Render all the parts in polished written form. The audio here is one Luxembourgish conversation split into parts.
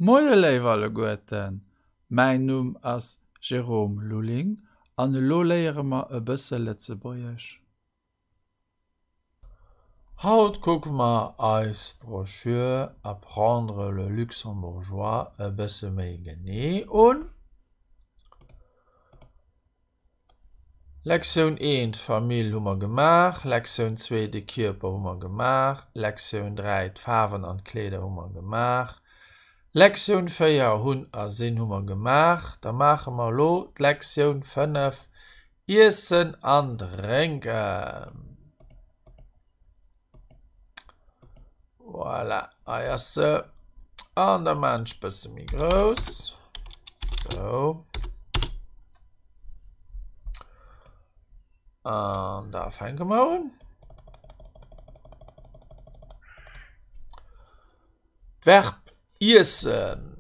Moie léif alleguerten, mäin Numm ass Jérôme Lulling an elo léiere mer e bësse Lëtzebuergesch. Haut kucke mer eis d'Broschür Apprendre le luxembourgeois e bësse méi genee un. Lektioun eent, D'Famill hu mer gemaach. Lektioun zwee, De Kierper hu mer gemaach. Lektioun dräi, D'Faarwen an d'Kleeder hu mer gemaach. Lektioun véier, Hunn a sinn hu mer gemaach. Da maache mer elo d'Lektioun 5, Iessen an Drénken. Voilà, hei ass se. An da maan ech bësse méi grouss. Sou. An da fänke mer un. D'Verb iessen.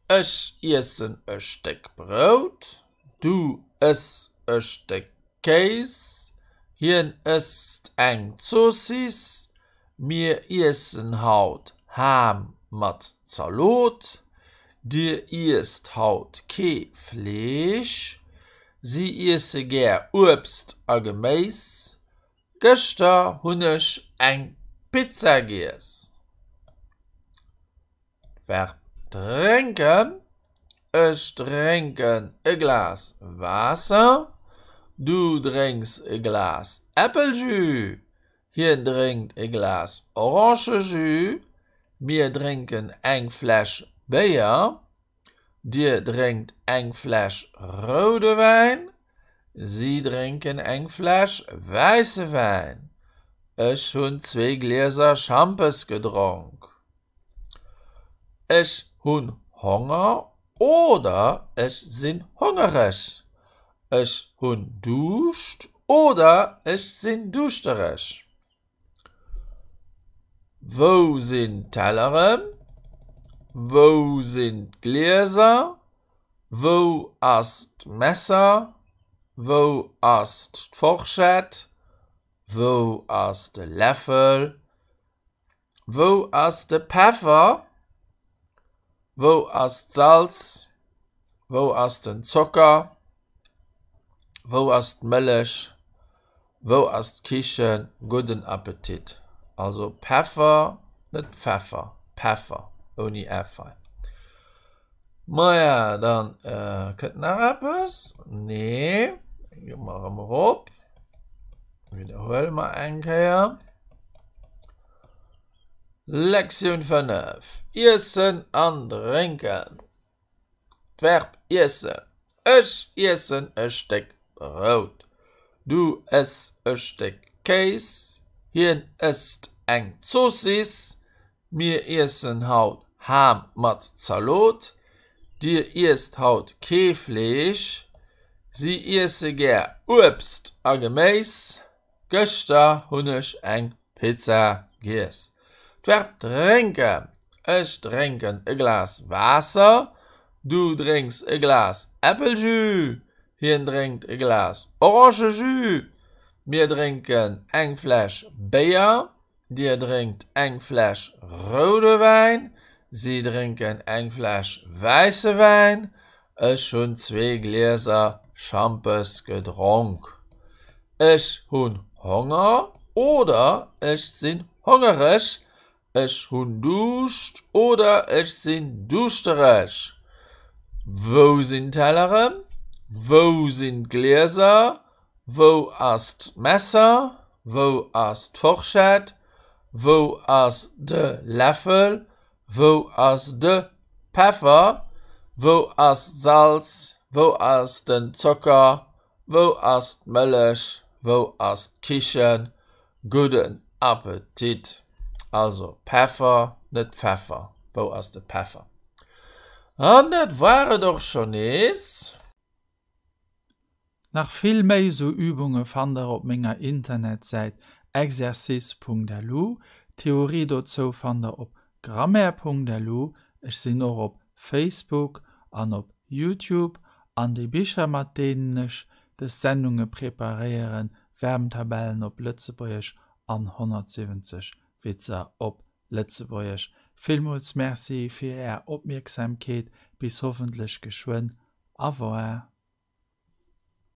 Ech iessen e Stéck Brout. Du ëss e Stéck Kéis. Hien ësst eng Zoossiss. Mir iessen haut Ham mat Zalot. Dir iesst haut kee Fleesch. Si iesse gär Uebst a Geméis. Gëschter hunn ech eng Pizza giess. Verb drénken, Ech drénken e Glas Waasser. Du drénks e Glas Äppeljus. Hien drénkt e Glas Orangejus. Mir drénken eng Fläsch Béier. Dir drénkt eng Fläsch roude Wäin. Si drénken eng Fläsch wäisse Wäin. Ech hunn zwee Glieser Schampes gedronk. Ech hunn Honger oder ech sinn hongereg. Ech hunn Duuscht oder ech sinn duuschtereg. Wou sinn d'Telleren? Wou sinn d'Glieser? Wou ass d'Messer? Wou ass d'Forschett? Wou ass de Läffel? Wou ass de Peffer? Wou ass d'Salz? Wou ass den Zocker? Wou ass d'Mëllech? Wou ass d'Kichen? Gudden Appetit! Also Peffer, net Pfeffer, Peffer ouni F hei. Maja, dann kënnt nach eppes? Nee, gi mer erëm erop. Widderhuele mer eng Kéier. Lektioun 5, Iessen an Drénken. D'Verb iessen, Ech iessen e Stéck Brout. Du ëss e Stéck Kéis. Hien ësst eng Zoossiss. Mir iessen haut Ham mat Zalot. Dir iesst haut kee Fleesch. Si iesse gär Uebst a Geméis. Gëschter hunn ech eng Pizza giess. D'Verb drénken, Ech drénken e Glas Waasser. Du drénks e Glas Äppeljus. Hien drénkt e Glas Orangejus. Mir drénken eng Fläsch Béier. Dir drénkt eng Fläsch roude Wäin. Si drénken eng Fläsch wäisse Wäin. Ech hunn zwee Glieser Schampes gedronk. Ech hunn Honger oder ech sinn hongereg. Ech hunn Duuscht oder ech sinn duuschtereg. Wou sinn d'Telleren? Wou sinn d'Glieser? Wou ass d'Messer? Wou ass d'Forschett? Wou ass de Läffel? Wou ass de Peffer? Wou ass d'Salz? Wou ass den Zocker? Wou ass d'Mëllech? Wou ass d'Kichen? Gudden Appetit! Also Peffer, net Pfeffer. Wou ass de Peffer? An dat war et och scho nees. Nach vill méi sou Übunge fannt der op menger Internetsäit exercice.lu. D'Theorie dozou fannt der op grammaire.lu. Ech sinn och op Facebook an op Youtube. An déi Bicher mat deenen ech des Sendunge preparéieren, Verbentabellen op Lëtzebuergesch an 170 Witzer op. Lëtzebuergesch. Villmools Merci fir Är Opmierksamkeet, bis hoffentlech geschwënn. Au revoir.